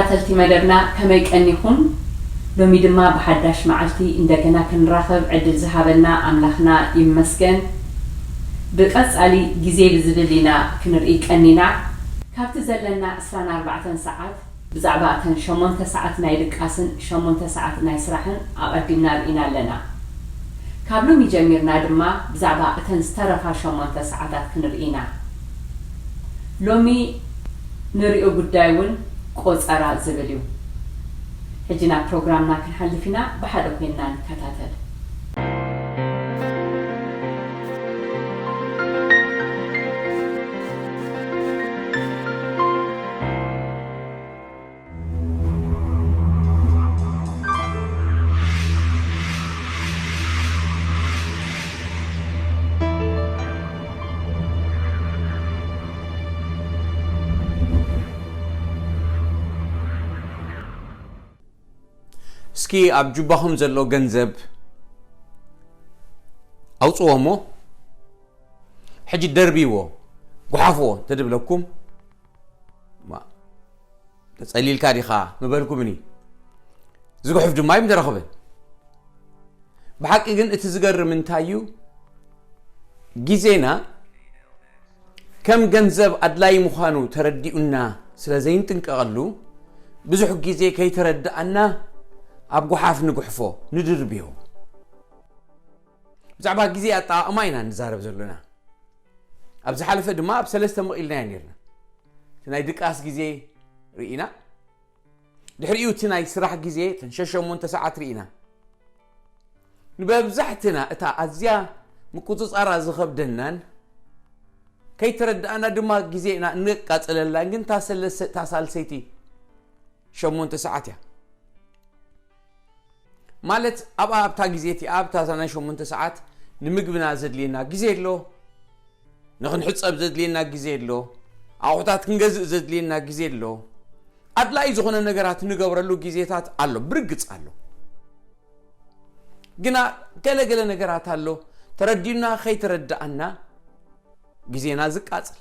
ተኸታተልቲ መደብና ከመይ ቀኒኹም? ሎሚ ድማ ብሓዳሽ መዓልቲ እንደገና ክንራኸብ ዕድል ዝሃበና ኣምላኽና ይመስገን። ብቐጻሊ ግዜ ብዝብል ኢና ክንርኢ ቀኒና። ካብቲ ዘለና ዕስራን ኣርባዕተን ሰዓት ብዛዕባ እተን ሸሞንተ ሰዓት ናይ ድቃስን ሸሞንተ ሰዓት ናይ ስራሕን ኣቐዲምና ርኢና ኣለና። ካብ ሎሚ ጀሚርና ድማ ብዛዕባ እተን ዝተረፋ ሸሞንተ ሰዓታት ክንርኢ ኢና። ሎሚ ንሪኦ ጉዳይ እውን ቆጸራ ዝብል እዩ። ሕጂ ናብ ፕሮግራምና ክንሓልፍ ኢና፣ ብሓደ ኮይንና ንከታተል። እስኪ ኣብ ጁባኹም ዘሎ ገንዘብ ኣውፅዎ እሞ ሕጂ ደርብይዎ፣ ጉሓፍዎ እንተድብለኩም፣ ማ፣ ተጸሊልካ ዲኻ ምበልኩምኒ። ዝጉሕፍ ድማ ኣይምተረኽበን። ብሓቂ ግን እቲ ዝገርም እንታይ እዩ? ግዜና ከም ገንዘብ ኣድላዪ ምዃኑ ተረዲኡና ስለ ዘይንጥንቀቐሉ፣ ብዙሕ ግዜ ከይተረድኣና ኣብ ጉሓፍ ንጉሕፎ፣ ንድርብዮ። ብዛዕባ ግዜ ኣጠቓቕማ ኢና ንዛረብ ዘሎና። ኣብ ዝሓለፈ ድማ ኣብ ሰለስተ መቒልናዮ ነይርና። እቲ ናይ ድቃስ ግዜ ርኢና፣ ድሕሪኡ እቲ ናይ ስራሕ ግዜ፣ እተን ሸሞንተ ሰዓት ርኢና። ንመብዛሕትና እታ ኣዝያ ምቁጽጻራ ዝኸብደናን ከይተረድኣና ድማ ግዜና እነቃጽለላን ግን እታ ሰለሰ-፣ እታ ሳልሰይቲ ሸሞንተ ሰዓት እያ። ማለት ኣብኣ ኣብታ ግዜ እቲኣ ኣብታ ናይ ሸሞንተ ሰዓት ንምግብና ዘድልየና ግዜ ኣሎ፣ ንኽንሕጸብ ዘድልየና ግዜ ኣሎ፣ ኣቑሑታት ክንገዝእ ዘድልየና ግዜ ኣሎ፣ ኣድላዪ ዝኾነ ነገራት ንገብረሉ ግዜታት ኣሎ፣ ብርግጽ ኣሎ። ግና ገለገለ ነገራት ኣሎ ተረዲኡና ከይተረድኣና ግዜና ዝቃጽል።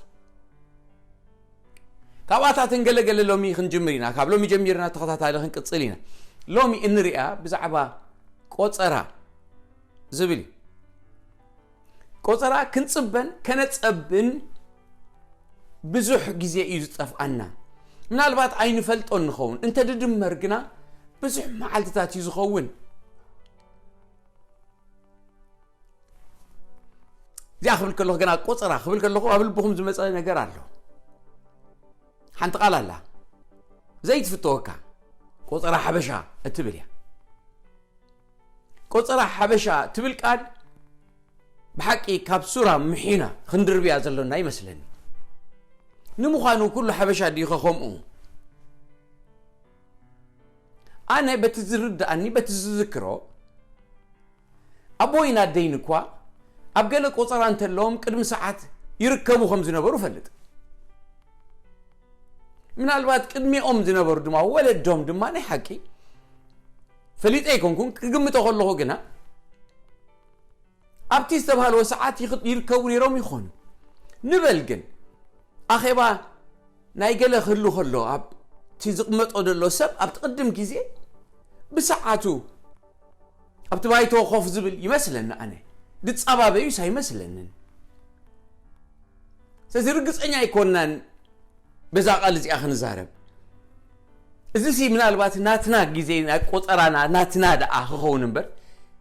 ካብኣታትን ገለገለ ሎሚ ክንጅምር ኢና። ካብ ሎሚ ጀሚርና ተኸታታሊ ክንቅጽል ኢና። ሎሚ እንሪኣ ብዛዕባ ቆጸራ ዝብል እዩ። ቆጸራ ክንጽበን ከነጸብን ብዙሕ ግዜ እዩ ዝጠፍኣና። ምናልባት ኣይንፈልጦን ንኸውን፣ እንተ ድድመር ግና ብዙሕ መዓልትታት እዩ ዝኸውን። እዚኣ ክብል ከለኹ፣ ገና ቆጸራ ክብል ከለኹ ኣብ ልብኹም ዝመጸ ነገር ኣሎ። ሓንቲ ቃል ኣላ፣ ዘይትፍተወካ፣ ቆጸራ ሓበሻ እትብል እያ። ቆጸራ ሓበሻ ትብል ቃል ብሓቂ ካብ ሱራ ምሒና ክንድርብያ ዘሎና ይመስለኒ። ንምዃኑ ኩሉ ሓበሻ ድዩ ከ ከምኡ? ኣነ በቲ ዝርድኣኒ፣ በቲ ዝዝክሮ፣ ኣቦይን ኣደይን እኳ ኣብ ገለ ቆጸራ እንተለዎም ቅድሚ ሰዓት ይርከቡ ከም ዝነበሩ እፈልጥ። ምናልባት ቅድሚኦም ዝነበሩ ድማ ወለዶም ድማ ናይ ሓቂ ፈሊጠ ኣይኮንኩን፣ ክግምቶ ከለኹ ግና ኣብቲ ዝተባህልዎ ሰዓት ይኽ-፣ ይርከቡ ነይሮም ይኾኑ። ንበል ግን፣ ኣኼባ ናይ ገለ ክህሉ ከሎ፣ ኣብቲ ዝቕመጦ ዘሎ ሰብ ኣብቲ ቅድም ግዜ ብሰዓቱ ኣብቲ ባይቶ ኮፍ ዝብል ይመስለኒ። ኣነ ድጻባበዩስ ኣይመስለንን። ስለዚ ርግጸኛ ኣይኮንናን በዛ ቃል እዚኣ ክንዛረብ። እዚሲ ምናልባት ናትና ግዜ ናይ ቆጸራና ናትና ደኣ ክኸውን እምበር፣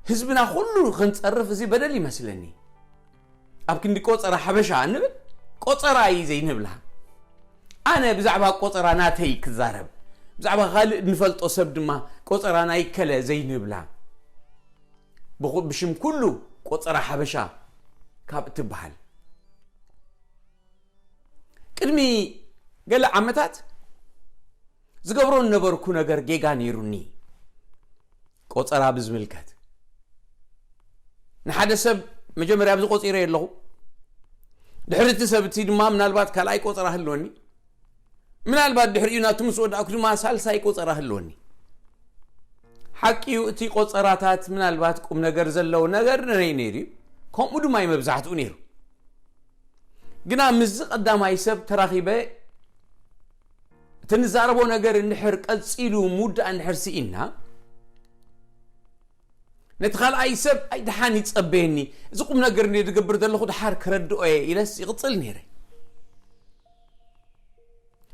ህዝብና ኩሉ ክንጸርፍ እዚ በደል ይመስለኒ። ኣብ ክንዲ ቆጸራ ሓበሻ እንብል፣ ቆጸራ እዩ ዘይንብላ። ኣነ ብዛዕባ ቆጸራ ናተይ ክዛረብ፣ ብዛዕባ ካልእ ንፈልጦ ሰብ ድማ ቆጸራ ናይ ከለ ዘይንብላ። ብኹ-፣ ብሽም ኩሉ ቆጸራ ሓበሻ ካብ እትበሃል። ቅድሚ ገለ ዓመታት ዝገብሮ ዝነበርኩ ነገር ጌጋ ነይሩኒ። ቆጸራ ብዝምልከት ንሓደ ሰብ መጀመርያ ኣብዚ ቆጺረ ኣለኹ። ድሕሪ እቲ ሰብ እቲ ድማ ምናልባት ካልኣይ ቆጸራ ህልወኒ። ምናልባት ድሕሪኡ ናቱ ምስ ወዳእኩ ድማ ሳልሳይ ቆጸራ ህልወኒ። ሓቂ እዩ፣ እቲ ቆጸራታት ምናልባት ቁም ነገር ዘለዎ ነገር ነይ-፣ ነይሩ እዩ። ከምኡ ድማ እዩ መብዛሕትኡ ነይሩ። ግና ምስዚ ቀዳማይ ሰብ ተራኺበ እቲ ንዛረቦ ነገር እንድሕር ቀጺሉ ምውዳእ እንድሕር ስኢና፣ ነቲ ካልኣይ ሰብ ኣይ ደሓን ይጸበየኒ፣ እዚ ቁም ነገር እንደ ዝገብር ዘለኹ ደሓር ክረድኦ እየ ኢለስ ይቕጽል ነይረ።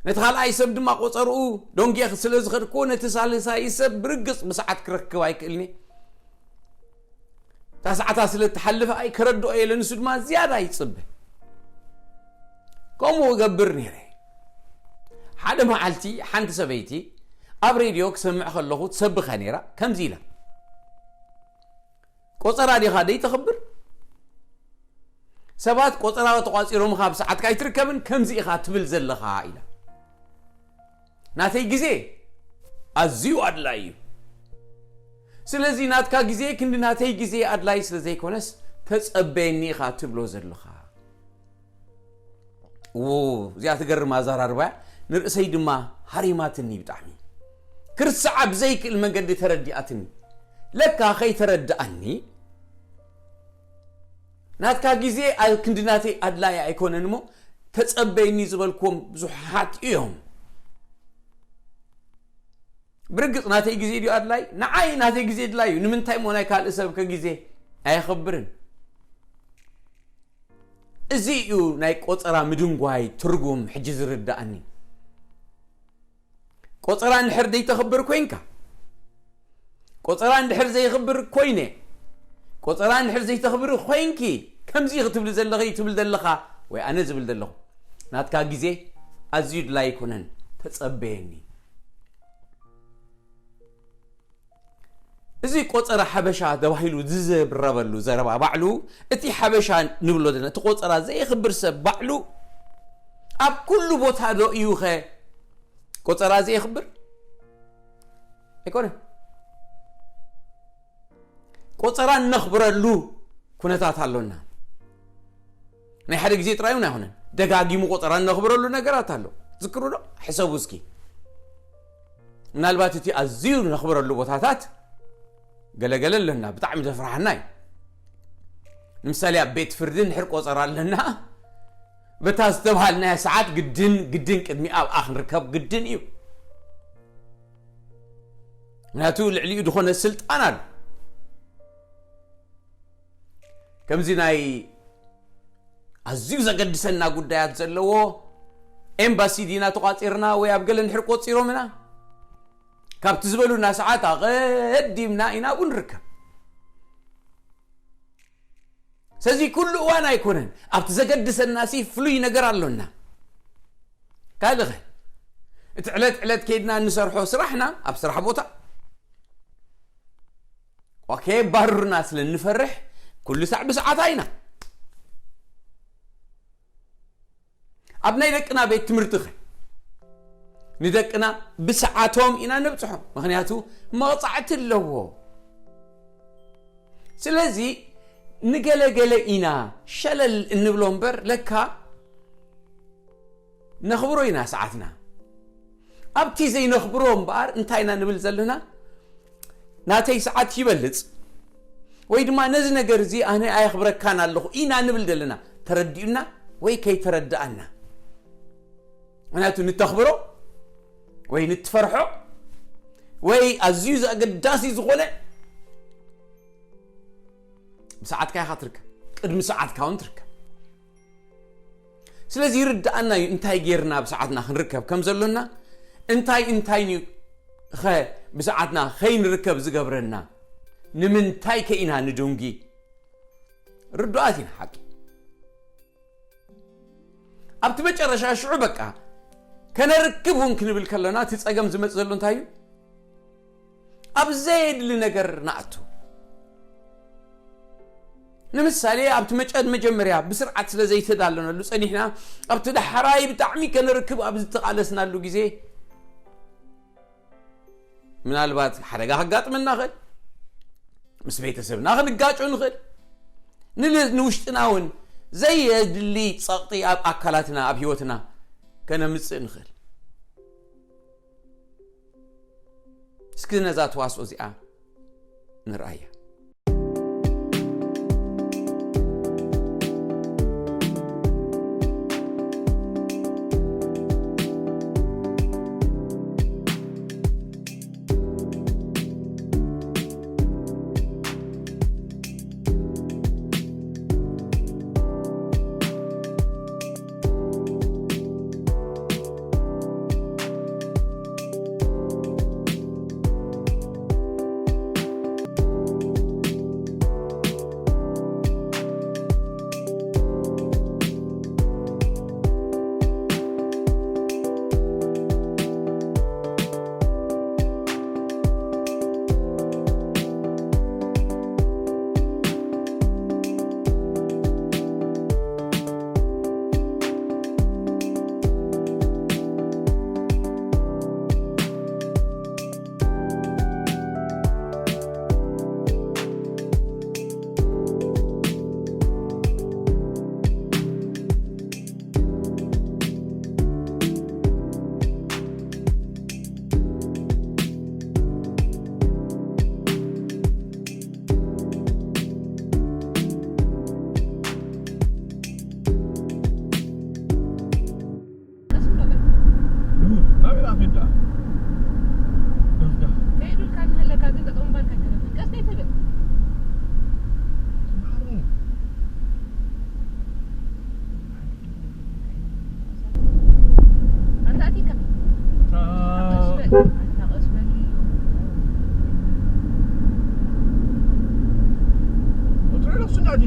ነቲ ካልኣይ ሰብ ድማ ቆጸርኡ ዶንጌ ስለ ዝኸድክዎ፣ ነቲ ሳልሳይ ሰብ ብርግጽ ብሰዓት ክረክብ ኣይክእልኒ። እታ ሰዓታ ስለ እትሓልፍ ኣይ ክረድኦ እየ ኢለ፣ ንሱ ድማ ዝያዳ ይጽበ። ከምኡ እገብር ነይረ። ሓደ መዓልቲ ሓንቲ ሰበይቲ ኣብ ሬድዮ ክሰምዕ ከለኹ ትሰብኸ ነይራ፣ ከምዚ ኢላ፣ "ቆጸራ ዲኻ ደይተኽብር? ሰባት ቆጸራ ተቋጺሮምኻ ኣብ ሰዓትካ ኣይትርከብን፣ ከምዚ ኢኻ ትብል ዘለኻ?" ኢላ። ናተይ ግዜ ኣዝዩ ኣድላይ እዩ። ስለዚ ናትካ ግዜ ክንዲ ናተይ ግዜ ኣድላይ ስለ ዘይኮነስ፣ ተጸበየኒ ኢኻ ትብሎ ዘለኻ። ው፣ እዚኣ ትገርም ኣዘራርባ እያ። ንርእሰይ ድማ ሃሪማትኒ ብጣዕሚ። ክርስዓ ብዘይክእል መንገዲ ተረዲኣትኒ። ለካ ከይተረድኣኒ፣ ናትካ ግዜ ኣብ ክንዲ ናተይ ኣድላይ ኣይኮነን እሞ፣ ተጸበይኒ ዝበልክዎም ብዙሓት እዮም። ብርግጽ ናተይ ግዜ ድዩ ኣድላይ? ንዓይ ናተይ ግዜ ድላይ እዩ። ንምንታይ እሞ ናይ ካልእ ሰብከ ግዜ ኣየኽብርን? እዚ እዩ ናይ ቆጸራ ምድንጓይ ትርጉም ሕጂ ዝርድኣኒ። ቆጸራ እንድሕር ዘይተኽብር ኮይንካ፣ ቆጸራ እንድሕር ዘይኽብር ኮይነ፣ ቆጸራ እንድሕር ዘይተኽብሪ ኮይንኪ፣ ከምዚ ክትብሊ ዘለኺ ትብል ዘለኻ፣ ወይ ኣነ ዝብል ዘለኹ፣ ናትካ ግዜ ኣዝዩ ድላይ ኣይኮነን፣ ተጸበየኒ። እዚ ቆጸራ ሓበሻ ተባሂሉ ዝዝረበሉ ዘረባ ባዕሉ፣ እቲ ሓበሻ ንብሎ ዘለና፣ እቲ ቆጸራ ዘየኽብር ሰብ ባዕሉ ኣብ ኩሉ ቦታ ዶ እዩ ኸ ቆጸራ ዘየኽብር? ኣይኮነን። ቆጸራ እነኽብረሉ ኩነታት ኣሎና። ናይ ሓደ ግዜ ጥራይ እውን ኣይኮነን። ደጋጊሙ ቆጸራ እነኽብረሉ ነገራት ኣሎ። ዝክሩ ዶ? ሕሰቡ እስኪ። ምናልባት እቲ ኣዝዩ እነኽብረሉ ቦታታት ገለገለ ኣለና፣ ብጣዕሚ ዘፍርሃና እዩ። ንምሳሌ ኣብ ቤት ፍርዲ እንድሕር ቆጸራ ኣለና፣ በታ ዝተባሃልናያ ሰዓት ግድን፣ ግድን ቅድሚ ኣብኣ ክንርከብ ግድን እዩ። ምክንያቱ ልዕሊኡ ዝኾነ ስልጣን ኣሎ። ከምዚ ናይ ኣዝዩ ዘገድሰና ጉዳያት ዘለዎ ኤምባሲ ዲና ተቋጺርና ወይ ኣብ ገለ እንድሕር ቆጺሮምና፣ ካብቲ ዝበሉና ሰዓት ኣቐዲምና ኢና ኣብኡ ንርከብ። ስለዚ ኩሉ እዋን ኣይኮነን፣ ኣብቲ ዘገድሰና ሲ ፍሉይ ነገር ኣሎና። ካልእ ኸ? እቲ ዕለት ዕለት ከይድና እንሰርሖ ስራሕና ኣብ ስራሕ ቦታ፣ ዋ፣ ከየባርሩና ስለ እንፈርሕ ኩሉ ሳዕ ብሰዓታ ኢና። ኣብ ናይ ደቅና ቤት ትምህርቲ ኸ? ንደቅና ብሰዓቶም ኢና ነብጽሖም፣ ምኽንያቱ መቕጻዕቲ ኣለዎ። ስለዚ ንገለገለ ኢና ሸለል እንብሎ እምበር፣ ለካ ነኽብሮ ኢና ሰዓትና። ኣብቲ ዘይነኽብሮ እምበኣር እንታይ ኢና ንብል ዘለና? ናተይ ሰዓት ይበልጽ፣ ወይ ድማ ነዚ ነገር እዚ ኣነ ኣየኽብረካን ኣለኹ ኢና ንብል ዘለና። ተረዲኡና ወይ ከይተረድኣና። ምክንያቱ ንተኽብሮ ወይ ንትፈርሖ ወይ ኣዝዩ ኣገዳሲ ዝኾነ ብሰዓትካ ኢኻ ትርከብ፣ ቅድሚ ሰዓትካ እውን ትርከብ። ስለዚ ይርድኣና እዩ እንታይ ጌርና ብሰዓትና ክንርከብ ከም ዘሎና፣ እንታይ እንታይ እዩ ኸ ብሰዓትና ከይንርከብ ዝገብረና፣ ንምንታይ ከ ኢና ንድንጊ? ርዱኣት ኢና ሓቂ። ኣብቲ መጨረሻ ሽዑ በቃ ከነርክብ እውን ክንብል ከለና እቲ ጸገም ዝመጽእ ዘሎ እንታይ እዩ? ኣብ ዘየድሊ ነገር ንኣቱ። ንምሳሌ ኣብቲ መጨ-፣ መጀመርያ ብስርዓት ስለ ዘይተዳለነሉ ጸኒሕና፣ ኣብቲ ዳሕራይ ብጣዕሚ ከነርክብ ኣብ ዝተቓለስናሉ ግዜ፣ ምናልባት ሓደጋ ከጋጥመና ይኽእል፣ ምስ ቤተሰብና ክንጋጮ ንኽእል፣ ንል-፣ ንውሽጥና እውን ዘየድሊ ጸቕጢ ኣብ ኣካላትና፣ ኣብ ህይወትና ከነምጽእ ንኽእል። እስኪ ነዛ ተዋስኦ እዚኣ ንርኣያ።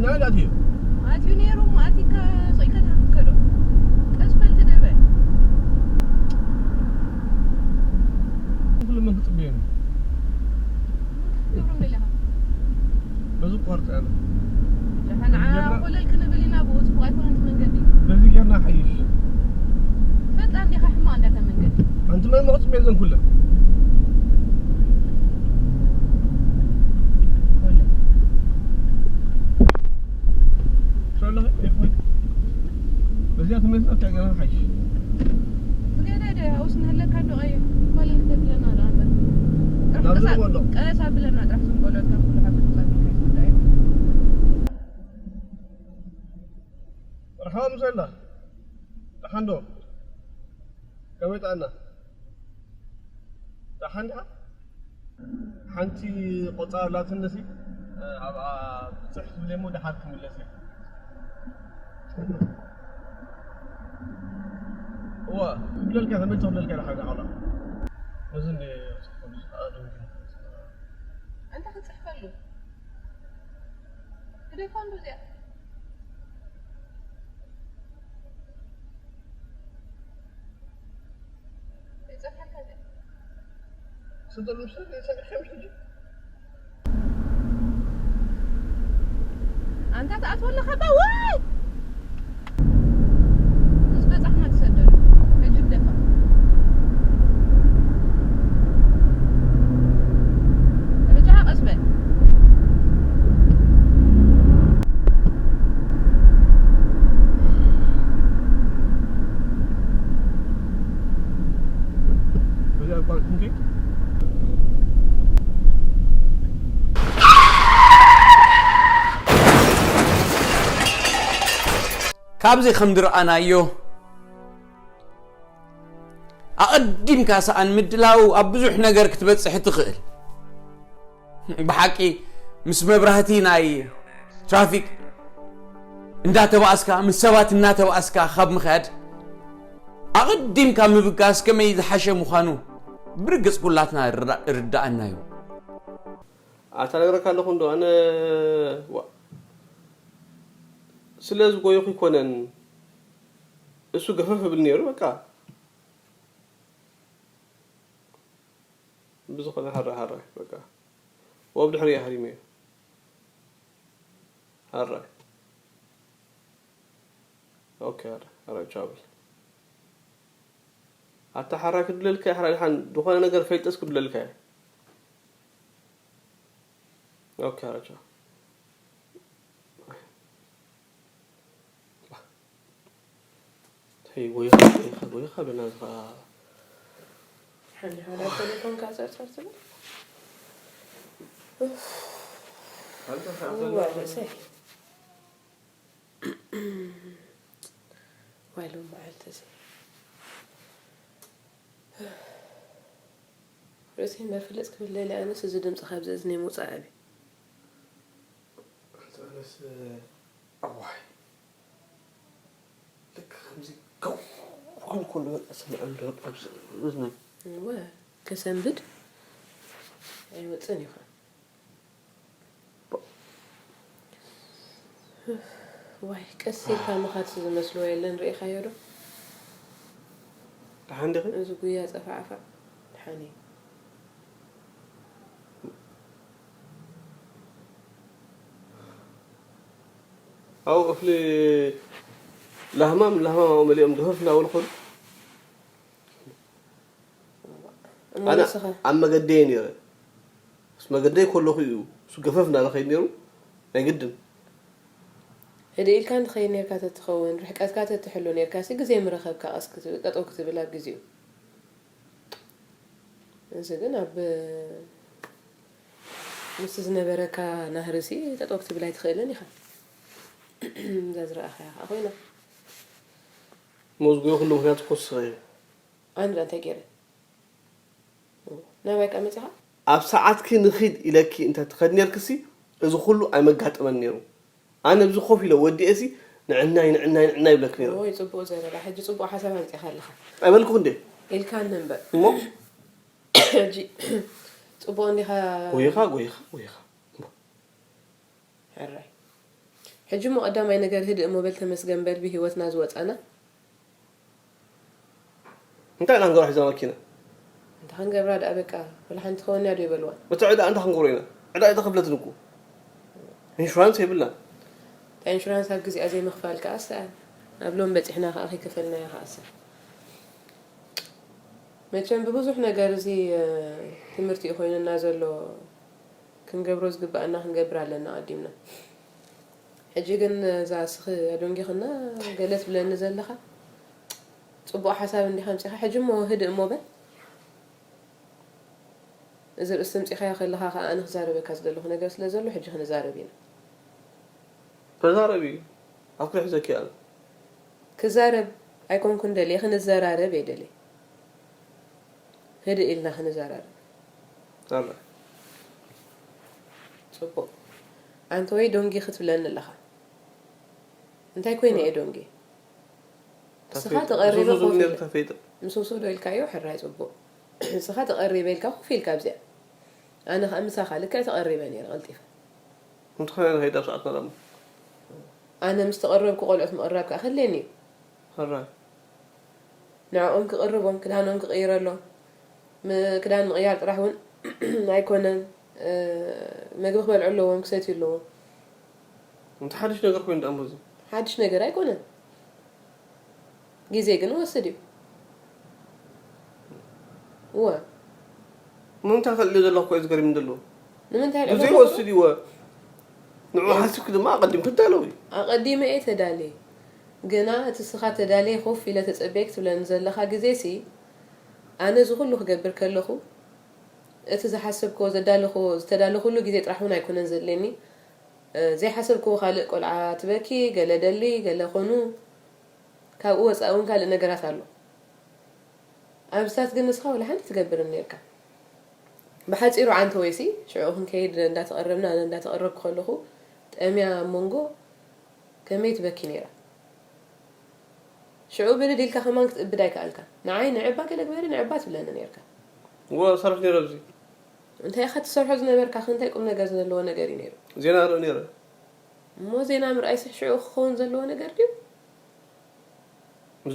ናይ ዳት እዩ። ኣትዩ ነይሩ። ኣቲካ ሶይካ ክትከዶ። ቀስ በል፣ ህደበ። ኩሉ ምን ክጽበዩ ነው? ገብሮም ደሊኻ? በዚ ቆርጽ ያለ ደሓን ዓ ኮለል ክንብል ኢና። ብኡ ጽቡቕ ኣይኮነን እቲ መንገዲ። በዚ ጌርና ሓይሽ። ፈጣን ዲኻ ሕማቕ እንዳታ መንገዲ? ኣንቲ መን መቕጽ ቤዘን ኩለ ኮለል። ትረለኸ ይኾን? በዚኣ ትመጽእ ኣብታ ጌርና ሓይሽ። ዝገደደ ኣውስ ንህለካ ዶ ቀይሕ? ኮለል ተብለና ዶ ኣንተ? ጥራሕ ናብ ቀሳ-፣ ዝንቆሎ። ቀስ ኣብለና ጥራሕ ዝንቆሎ ካብ ኩሉ ሓጎስ ጻፊ ሓይሽ ጉዳይ። መርሓባ ምሰላ። ደሓን ዶ? ከመይ ጥዕና? ደሓን ዲኻ? ሓንቲ ቆጻ ኣላትኒ ሲ ኣብኣ ብጽሕ ትብል እሞ ደሓር ክምለስ እየ። እዋ፣ ክብለልካ ተመቸ ክብለልካ ደሓር ደሓላ። ነዚ እንደ ኣንተ ክትጽሕፈሉ ግዴታ እንዶ እዚኣ ይጽሕፈልካ እዚኣ። ስደሉ ሰብ የሰግሐም ሕጂ። ኣንታ ትኣትወለኻ ባ ወይ? ምስ በጻሕና ትሰደሉ። ሕጂ ግደፋ። ርጅሓ ቀስ በል። ካብዚ ከም ዝረኣናዮ ኣቐዲምካ ሰኣን ምድላው ኣብ ብዙሕ ነገር ክትበጽሕ ትኽእል። ብሓቂ ምስ መብራህቲ ናይ ትራፊክ እንዳተባእስካ ምስ ሰባት እናተባእስካ ካብ ምኽያድ ኣቐዲምካ ምብጋስ ከመይ ዝሓሸ ምዃኑ ብርግጽ ኩላትና ርዳእና እዩ። ኣታ ነግረካ ኣለኹ እንዶ ኣነ ዋ ስለ ዝጎየኹ ይኮነን እሱ ገፈፍ ብል ነይሩ በቃ ብዝኾነ ሓራ ሓራ በቃ ወብ ድሕሪ ኣህሪመ እዩ ሓራ ኦኬ ሓራ ሓራ ቻብል ኣታ ሓራ ክድለልካ ሓራ ድሓን ዝኾነ ነገር ፈልጠስ ክድለልካ ኦኬ ሓራ ቻው ተይ ጎይኻ ጎይኻ ጎይኻ በና ዝኻ ሓንቲ ሓዳ ቴሌፎንካ ጸርጸር ትብል እዋ ርእሰይ ዋይ ሎም መዓልቲ እዚ ርእሲ እምበር ፍልጥ ክብል ደልየ ኣነስ እዚ ድምፂ ካብዚ እዝነይ ምውፃእ ኣበይ ኣንተ ኣነስ ኣዋይ ልክ ከምዚ ከው ክብል ከሎ በቃ ሰምዐ እንዶ ኣብዚ እዝነይ እወ ከሰንብድ ኣይወፅን እዩ ኸ ዋይ ቀስ ኢልካ ምኻድሲ ዝመስልዎ የለን ርኢኻዮ ዶ ደሓን ዲኺ እዚ ጉያ ፀፋዕፋዕ ደሓን እዩ ኣብኡ ክፍሊ ላህማም ላህማም ኣብኡ መሊኦም ገፈፍ እናበሉ ኸዱ ኣነ ኣብ መገደየ ነይረ ምስ መገደይ ከለኹ እዩ እሱ ገፈፍ እናበለ ኸይድ ነይሩ ናይ ግድን ህድእ ኢልካ እንድኸይድ ነርካ ተትኸውን ርሕቀትካ ተትሕሉ ነርካ ሲ ግዜ ምረኸብካ ቀስ ጠጠው ክትብል ኣብ ግዜኡ እዚ ግን ኣብ ምስቲ ዝነበረካ ናህርሲ ጠጠው ክትብል ኣይትኽእልን ኢኻ እዛ ዝረኣኻያ ከዓ ኮይና መዝጉዮ ኩሉ ምክንያት ኮስኸ እዩ ኣንዳ እንታይ ገይረ ናባይ ቃ መፂኻ ኣብ ሰዓትኪ ንኺድ ኢለኪ እንተ ትኸድ ነርክሲ እዚ ኩሉ ኣይመጋጠመን ነይሩ ኣነ ብዚ ኮፍ ኢለ ወዲኤሲ ንዕናይ ንዕናይ ንዕናይ ይብለክ ነይሩ ወይ ፅቡቅ ዘረባ ሕጂ ፅቡቅ ሓሳብ ኣምፂኻ ኣለኻ ኣይበልኩ እንዴ ኢልካኒ እምበር እሞ ሕጂ ፅቡቅ እንዲኻ ጎይኻ ጎይኻ ጎይኻ ሕራይ ሕጂ እሞ ቀዳማይ ነገር ህድእ እሞ በል ተመስገን በል ብህይወትና ዝወፃና። እንታይ ኢና ክንገብራ ሒዛ መኪና? እንታይ ክንገብራ ደኣ በቃ ወላ ሓንቲ ከወንያ ዶ ይበልዋ? እቲ ዕዳ እንታይ ክንገብሮ ኢና? ዕዳ ኣይተኸፍለትን እኮ። ኢንሹራንስ የብላን። እታ ኢንሹራንስ ኣብ ግዜኣ ዘይምኽፋል ከኣ ሰኣን። ኣብ ሎም በጺሕና ከኣ ከይከፈልናዮ ከኣ ሰኣን። መቸም ብብዙሕ ነገር እዚ ትምህርቲ እዩ ኮይኑና ዘሎ። ክንገብሮ ዝግባኣና ክንገብር ኣለና ቀዲምና። ሕጂ ግን እዛ ስኺ ኣዶንጊኽና ገለ ትብለኒ ዘለኻ ጽቡቕ ሓሳብ እንዲኻ ኣምጺኻ። ሕጂ እሞ ህድእ እሞ በል። እዚ ርእሲ ኣምጺኻዮ ከለኻ ከኣ ኣነ ክዛረበካ ዝደለኹ ነገር ስለ ዘሎ ሕጂ ክንዛረብ ኢና። ተዛረቢ። ኣፍኪ ሒዘኪ ኣነ። ክዛረብ ኣይኮንኩን ደልየ ክንዘራረብ እየ ደልየ። ህድእ ኢልና ክንዘራረብ። ኣላ ጽቡቕ። ኣንተ ወይ ዶንጊ ክትብለኒ ኣለኻ። እንታይ ኮይነ እየ ዶንጊ? እስኻ ተቐሪበ ኮፍ ኢለ። ምስ ውስው ዶ ኢልካዮ? ሕራይ ጽቡቕ። እስኻ ተቐሪበ ኢልካ ኮፍ ኢልካ ኣብዚኣ። ኣነ ኸኣ ምሳኻ ልክዕ ተቐሪበ ነይረ ቀልጢፈ። እንተኾነ ንኸይድ ኣብ ሰዓትና ደሞ። ኣነ ምስ ተቐረብኩ ቆልዑት ምቕራብ ከኣ ከድልየኒ እዩ። ሕራይ። ንዕኦም ክቕርቦም፣ ክዳኖም ክቕይረሎም። ም- ክዳን ምቕያር ጥራሕ እውን ኣይኮነን። እ፣ መግቢ ክበልዑ ኣለዎም፣ ክሰትዩ ኣለዎም። እንተ ሓድሽ ነገር ኮይኑ ደኣ እሞ እዚ። ሓድሽ ነገር ኣይኮነን። ግዜ ግን ይወስድ እዩ። እወ። ምንታይ ተልዮ ዘለኹ እኮ እዩ ዝገርም ዘሎ። ንምንታይ ግዜ ልዕሊ ይወስድ እዩ። ንዑ ሓሲብክ ድማ ኣቐዲምክ ትዳለዊ። ኣቐዲመ እየ ተዳልየ። ግና እቲ ስኻ ተዳልየ ኮፍ ኢለ ተጸብየ ክትብለኒ ዘለኻ ግዜሲ ኣነ እዚ ኩሉ ክገብር ከለኹ እቲ ዝሓሰብክዎ ዘዳለኽዎ ዝተዳለኹሉ ግዜ ጥራሕ እውን ኣይኮነን ዘድልየኒ። እ፣ ዘይሓሰብክዎ ካልእ ቆልዓ ትበኪ፣ ገለ ደሊ፣ ገለ ኮኑ ካብኡ ወጻኢ እውን ካልእ ነገራት ኣሎ። ኣብስታት ግን ንስኻ ወላ ሓንቲ ትገብርን ነርካ። ብሓጺሩ ዓንተ ወይሲ ሽዑ ክንከይድ እንዳተቐረብና ኣነ እንዳተቐረብኩ ከለኹ ጠምያ ኣብ መንጎ ከመይ ትበኪ ነይራ። ሽዑ ብድድ ኢልካ ከማን ክትእብድ ኣይከኣልካ። ንዓይ ንዕባ ገለ ግበሪ ንዕባ ትብለኒ ነርካ። እወ ሰርሕ ነይረ ኣብዚ። እንታይ ኢኻ ትሰርሖ ዝነበርካ እንታይ ቁም ነገር ዘለዎ ነገር እዩ ነይሩ። ዜና ርኢ ነይረ። እሞ ዜና ምርኣይ ስሕ ሽዑ ክኸውን ዘለዎ ነገር ድዩ?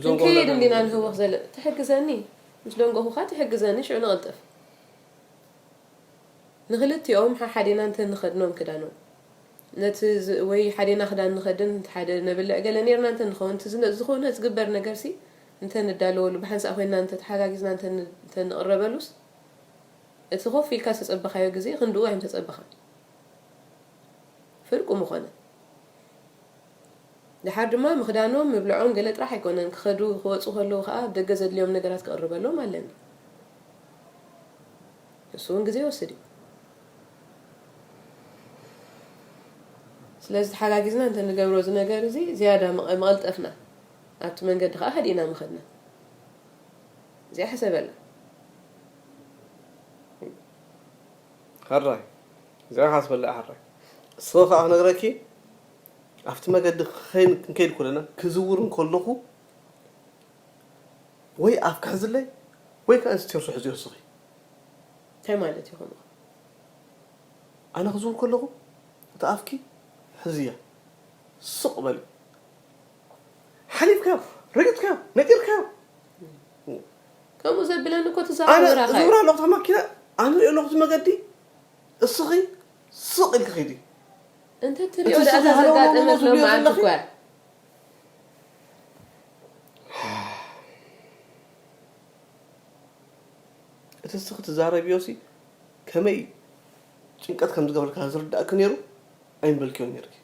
ክንከይድ እንዲና ንህወኽ ዘለ ትሕግዘኒ ምስ ደንጎኹኻ ትሕግዘኒ ሽዑ ንቕልጥፍ ንኽልቲኦም ሓሓዲና እንተ ንኸድኖም ክዳኖም ነቲ ወይ ሓዴና ክዳን ንኸድን ሓደ ነብልዕ ገለ ኔርና እንተ ንኸውን እቲ ዝኾነ ዝግበር ነገርሲ እንተ ንዳለወሉ ብሓንሳእ ኮይንና እንተ ተሓጋጊዝና እንተ ንቕረበሉስ እቲ ኮፍ ኢልካ ዝተጸበኻዮ ግዜ ክንድኡ ኣይምተጸበኻን ፍርቁ ምኾነ ደሓር ድማ ምኽዳኖም ምብልዖም ገለ ጥራሕ ኣይኮነን ክኸዱ ክወፁ ከለዉ ከዓ ኣብ ደገ ዘድልዮም ነገራት ክቕርበሎም ኣለኒ እሱ እውን ግዜ ይወስድ እዩ ስለዚ ተሓጋጊዝና እንተ ንገብሮ እዚ ነገር እዚ ዝያዳ መቐልጠፍና ኣብቲ መንገዲ ከዓ ሃዲእና ምኸድና እዚኣ ሕሰበላ ሕራይ እዚኣ ሓስበላ ሕራይ ስወ ከዓ ክነግረኪ ኣብቲ መገዲ ክንከይድ ኮለና ክዝውር እንከለኹ ወይ ኣፍ ክሕዝለይ ወይ ከዓ እንስቴርሶ ሕዝዮ እስኺ እንታይ ማለት እዩ ከምኡ ኣነ ክዝውር ከለኹ እቲ ኣፍኪ ሕዝያ ስቕ በሊ ሓሊፍካዮ ረጊጥካዮ ነጢርካዮ ከምኡ ዘብለኒ እኮ ኣነ ትዛረብራኻ እዩ። ዝብራ ኣለኹ እታ ማኪና ኣነ ሪኦ ኣለኹ እቲ መገዲ እስኺ ስቕ ኢልኪ ኺዲ እንተ ትሪኦ እቲ ደኣ ስቕ እዛ ሃለውለው ዘጋጠመት ዝብልዮ ሎመዓልቲ ዘለኺ እኮ እያ። እቲ እስኺ ትዛረብዮ ሲ ከመይ ጭንቀት ከም ዝገብረልካ ዝርዳእኪ ነይሩ ኣይምበልክዮን ነይርኪ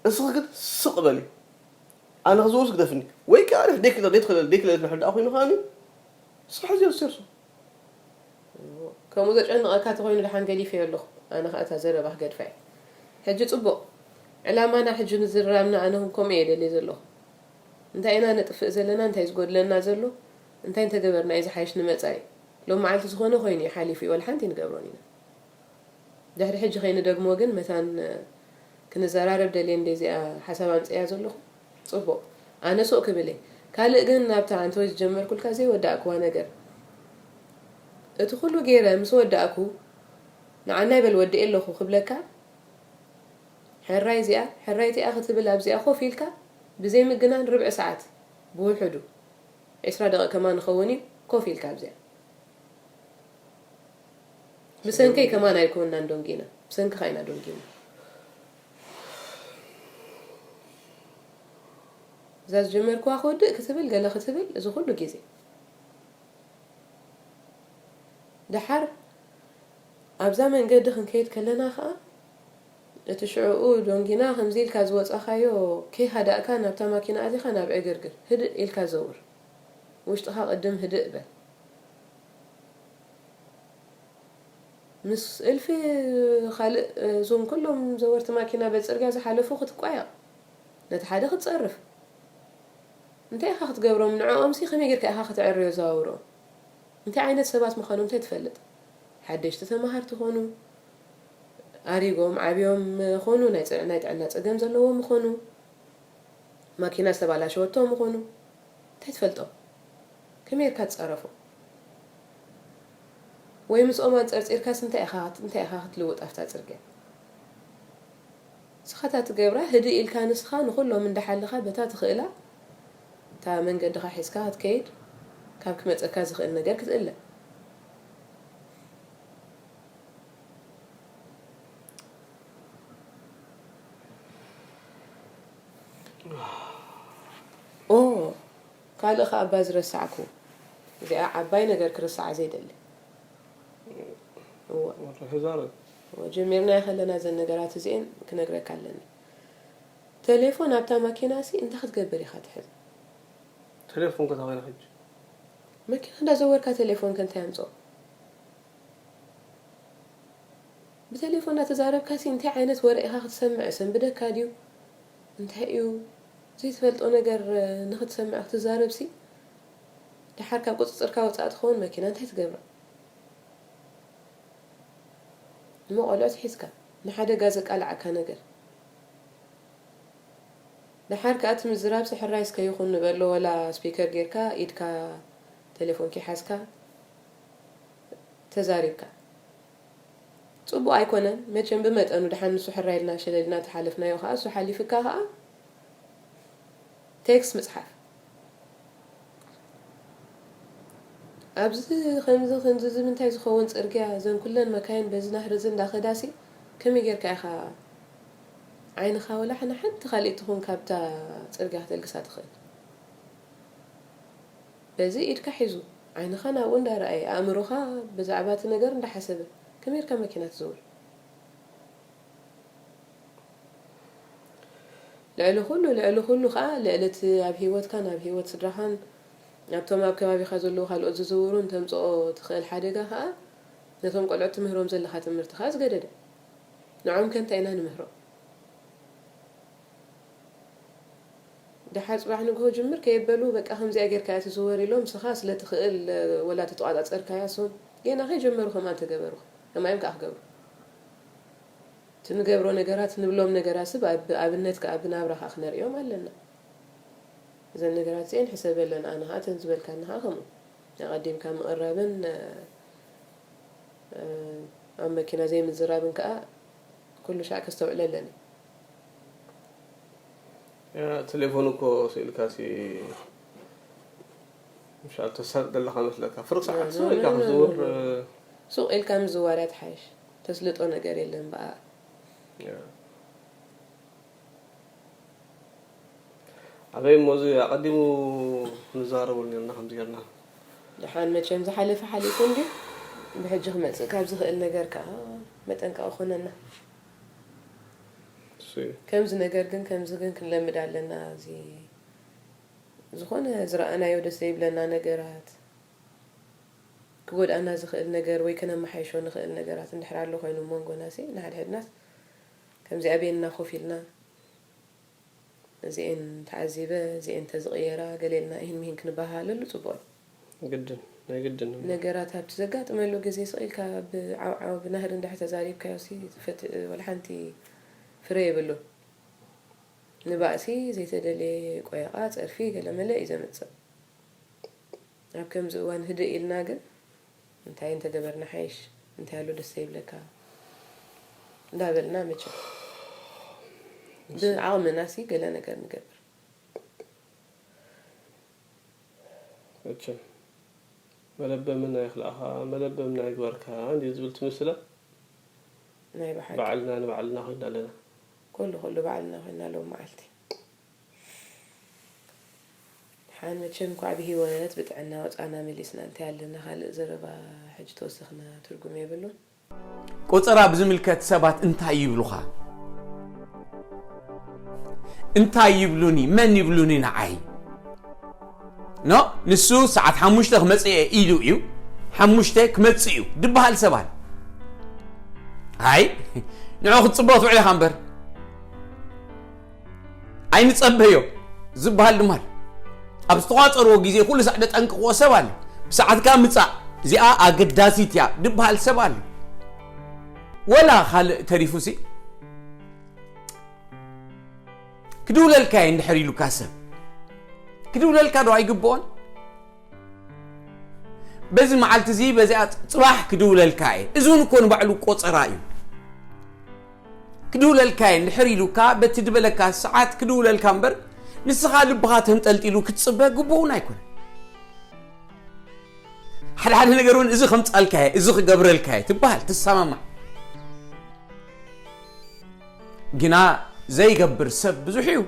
እስኺ ግን ስቕ በሊ ኣነ ክዝውርስ ግደፍኒ ወይ ከዓ ደይ ክለል ደይ ክለል ደይ ክለል ንሕዳእ ኮይኑ ከኣኒ እስኺ ሕዚ ዮሴርሶ ከምኡ ዘጨንቐካ ተኾይኑ ደሓን ገዲፈዮ ኣለኹ ኣነ ከዓ እታ ዘረባ ክገድፋ እየ ሕጂ ፅቡቕ ዕላማና ሕጂ ምዝርራብና ኣነ እውን ከምኡ እየ ደልየ ዘለኹ እንታይ ኢና ነጥፍእ ዘለና እንታይ ዝጎድለና ዘሎ እንታይ እንተገበርና እዩ ዝሓይሽ ንመፃኢ ሎም መዓልቲ ዝኾነ ኮይኑ እዩ ሓሊፉ እዩ ወላ ሓንቲ ንገብሮን ኢና ድሕሪ ሕጂ ከይንደግሞ ግን መታን ክንዘራረብ ደልየ እንደ እዚኣ ሓሳብ ኣምፅእያ ዘለኹ ፅቡቕ ኣነ ሱቕ ክብል እየ ካልእ ግን ናብታ ኣንተ ወይ ዝጀመርኩልካ ዘይወዳእክዋ ነገር እቲ ኩሉ ገይረ ምስ ወዳእኩ ንዓናይ በል ወዲኤ ኣለኹ ክብለካ ሕራይ እዚኣ፣ ሕራይቲ እያ ክትብል ኣብዚኣ ኮፍ ኢልካ ብዘይ ምግናን ርብዒ ሰዓት ብውሕዱ ዒስራ ደቂቕ ከማን ንኸውን እዩ ኮፍ ኢልካ ኣብዚኣ። ብሰንከይ ከማን ኣይኮንናን ዶንጊና፣ ብሰንክኻ ኢና ዶንጊና። እዛ ዝጀመርክዋ ክውድእ ክትብል ገለ ክትብል እዚ ኩሉ ግዜ። ደሓር ኣብዛ መንገዲ ክንከይድ ከለና ኸኣ፣ እቲ ሽዑኡ ዶንጊና ከምዚ ኢልካ ዝወጻኻዮ ከይሃዳእካ ናብታ ማኪና ኣቲኻ ናብ ዕግርግር ህድእ ኢልካ ዘውር። ውሽጥኻ ቅድም ህድእ በል። ምስ እልፊ ካልእ፣ እዞም ኩሎም ዘወርቲ ማኪና በዚ ጽርግያ ዝሓለፉ ክትቋየቕ፣ ነቲ ሓደ ክትጸርፍ። እንታይ ኢኻ ክትገብሮም? ንዕኦምሲ ከመይ ጌርካ ኢኻ ከተዕርዮ ዘዋውሮም? እንታይ ዓይነት ሰባት ምዃኖም እንታይ ትፈልጥ? ሓደሽቲ ተማሃርቲ ኾኑ፣ ኣሪጎም ዓብዮም ኾኑ፣ ናይ ጽዕ-፣ ናይ ጥዕና ጸገም ዘለዎም ኾኑ፣ ማኪና ዝተባላሸወቶም ኾኑ፣ እንታይ ትፈልጦም? ከመይ ጌርካ ትጻረፎም? ወይ ምስኦም ኣንጸርጺርካስ እንታይ ኢኻ፣ እንታይ ኢኻ ክትልውጥ ኣብታ ጽርግያ? ንስኻ እታ ትገብራ ህድእ ኢልካ ንስኻ ንኹሎም እንዳሓለኻ በታ ትኽእላ እታ መንገድኻ ሒዝካ ክትከይድ ካብ ክመጸካ ዝኽእል ነገር ክትእለ። ኦ፣ ካልእ ኸኣ እባ ዝረሳዕኩ፣ እዚኣ ዓባይ ነገር ክርሳዓ ዘይደሊ። እወ። ወርሒ ዛረብ። እወ፣ ጀሚርናዮ ከለና እዘን ነገራት እዚኤን ክነግረካ ኣለኒ። ቴሌፎን ኣብታ ማኪና ሲ እንታይ ክትገብር ኢኻ ትሕዝ? ቴሌፎን ከ እንታይ ኮይና ሕጂ? መኪና እንዳዘወርካ ቴሌፎን ከ እንታይ ኣምጽኦ? ብቴሌፎን እንዳተዛረብካ ሲ እንታይ ዓይነት ወረ ኢኻ ክትሰምዕ? ሰንብደካ ድዩ? እንታይ እዩ? ዘይትፈልጦ ነገር፣ እ፣ ንኽትሰምዕ ክትዛረብ ሲ፣ ደሓር ካብ ቁጽጽርካ ወጻእ ትኸውን መኪና እንታይ ትገብራ? እሞ ቆልዑት ሒዝካ፣ ንሓደጋ ዘቃልዓካ ነገር። ደሓር ከኣ እቲ ምዝራብ ሲ ሕራይ እስከ ይኹን ንበሎ፣ ወላ ስፒከር ጌርካ፣ ኢድካ ቴሌፎን ከይሓዝካ ተዛሪብካ። ጽቡቕ ኣይኮነን፣ መቸም ብመጠኑ ደሓን ንሱ ሕራይ ኢልና ሸለል ኢልና ተሓለፍናዮ ከኣ፣ እሱ ሓሊፍካ ከኣ ቴክስት ምጽሓፍ። ኣብዚ ከምዚ ከምዚ እዚ ምንታይ ዝኸውን ጽርግያ፣ እዘን ኩለን መካይን በዚ ናህሪ እዚ እንዳኸዳሲ፣ ከመይ ጌርካ ኢኻ ዓይንኻ ወላ ሓንቲ ካልእ ትኹን ካብታ ጽርግያ ክተልግሳ ትኽእል? በዚ ኢድካ ሒዙ፣ ዓይንኻ ናብኡ እንዳረኣየ፣ ኣእምሮኻ ብዛዕባ እቲ ነገር እንዳሓሰበ፣ ከመይ ጌርካ መኪና ትዝውር? ልዕሊ ኩሉ፣ ልዕሊ ኩሉ ኸኣ፣ ልዕሊ እቲ ኣብ ህይወትካን ኣብ ህይወት ስድራኻን ኣብቶም ኣብ ከባቢኻ ዘለዉ ካልኦት ዝዝውሩን ተምጽኦ ትኽእል ሓደጋ ኸኣ፣ ነቶም ቆልዑት ትምህሮም ዘለኻ ትምህርቲ ኸኣ ዝገደደ። ንዖም ከ እንታይ ኢና ንምህሮም? ደሓር ጽባሕ ንግሆ ጅምር ከየበሉ፣ በቃ ከምዚኣ ጌርካ እያ ትዝወር ኢሎም፣ ንስኻ ስለ ትኽእል፣ ወላ ተተቋጻጸርካያ፣ እሶም ጌና ከይጀመሩ ከምኣ እንተገበሩ፣ ከምኣ እዮም ከኣ ክገብሩ። እቲ ንገብሮ ነገራት፣ ንብሎም ነገራት ስብ ኣብ-፣ ኣብነት ከኣ ብናብራ ከኣ ክነርእዮም ኣለና። እዘን ነገራት እዚኤን ሕሰበለን፣ ኣነ ከኣ እተን ዝበልካኒ ከኣ ከምኡ። ኣቐዲምካ ምቕራብን፣ እ፣ እ፣ ኣብ መኪና ዘይምዝራብን ከኣ ኩሉ ሻዕ ከስተውዕለለን እየ። ያ፣ ቴሌፎን እኮ ስኢልካ ሲ፣ ምሻል ተሳልጥ ዘለኻ መስለካ። ፍርቕ ሰዓት ኖ፣ ኖ፣ ሱቕ ኢልካ ኖ፣ ኖ፣ ክትዝውር፣ ኖ። እ፣ ሱቕ ኢልካ ምዝዋር እያ ትሓይሽ። ተስልጦ ነገር የለን ብኣ። ያ። ኣበይ እሞ እዚ ኣቐዲሙ ንዛረበሉ ነርና ከምዚ ጌርና። ደሓን መቸም ዝሓለፈ ሓሊፉ እንድዩ። ብሕጂ ክመጽእ ካብ ዝኽእል ነገር ከኣ መጠንቀቒ ኮነና። እሱ እዩ። ከምዚ ነገር ግን፣ ከምዚ ግን ክንለምድ ኣለና። እዚ ዝኾነ ዝረኣናዮ ደስ ዘይብለና ነገራት፣ ክጎድኣና ዝኽእል ነገር ወይ ከነመሓይሾ ንኽእል ነገራት እንድሕር ኣሎ ኮይኑ መንጎና ሲ፣ ንሓድሕድናስ ከምዚ ኣበየንና ኮፍ ኢልና፣ እዚኤን ተዓዚበ፣ እዚኤን ተዝቕየራ፣ ገለ ኢልና ኢሂን ምሂን ክንበሃሃለሉ ጽቡቕ እዩ። ግድን፣ ናይ ግድን እዩ። ነገራት ኣብቲ ዘጋጥመሉ ግዜ ስቕ ኢልካ ብዓውዓው ብናህሪ እንድሕር ተዛሪብካዮ ሲ፣ ፍት-፣ ወላ ሓንቲ ፍረ የብሉን። ንባእሲ ዘይተደልየ ቆየቓ፣ ጸርፊ፣ ገለመለ እዩ ዘምጽእ። ኣብ ከምዚ እዋን ህድእ ኢልና ግን፣ እንታይ እንተገበርና ሓይሽ፣ እንታይ ኣሎ ደስ ዘይብለካ እንዳበልና መቸም ብዓቕምና ሲ ገለ ነገር ንገብር። መቸም መለበምና ይኽልኣኻ መለበምና ይግበርካ እንዲ ዝብል ትምስለ። ናይ ብሓቂ ባዕልና ንባዕልና ኮይና ኣለና። ኩሉ ኩሉ ባዕልና ኮይና ኣለዉ መዓልቲ ሓን መቸም ኳዕ ብህይወት ብጥዕና ወፃና መሊስና እንታይ ኣለና ካልእ ዘረባ ሕጂ ተወሰኽና ትርጉም የብሉን። ቆፀራ ብዝምልከት ሰባት እንታይ ይብሉኻ? እንታይ ይብሉኒ? መን ይብሉኒ ንዓይ? ኖ ንሱ ሰዓት ሓሙሽተ ክመፅእ እየ ኢሉ እዩ። ሓሙሽተ ክመፅእ እዩ ድበሃል ሰብ ኣሎ። ኣይ ንዑ ክትፅበ ክትውዕል ኢኻ እምበር ኣይንፀበዮ ዝበሃል ድማ ኣሎ። ኣብ ዝተቋፀርዎ ግዜ ኩሉ ሳዕ ደጠንቅቕዎ ሰብ ኣሎ። ብሰዓትካ ምፃእ እዚኣ ኣገዳሲት እያ ዝበሃል ሰብ ኣሎ። ወላ ካልእ ተሪፉ ሲ ክድውለልካ እየ እንድሕር ኢሉካ ሰብ ክድውለልካ ዶ ኣይግብኦን? በዚ መዓልቲ እዚ በዚኣ ፅባሕ ክድውለልካ እየ። እዚ እውን እኮ ንባዕሉ ቆፀራ እዩ። ክድውለልካ እየ እንድሕር ኢሉካ በቲ ድበለካ ሰዓት ክድውለልካ እምበር ንስኻ ልብኻ ተንጠልጢሉ ክትፅበ ግቡእውን ኣይኮነ። ሓደ ሓደ ነገር እውን እዚ ከምፃልካ እየ እዚ ክገብረልካ እየ ትበሃል ትሰማማዕ። ግና ዘይገብር ሰብ ብዙሕ እዩ።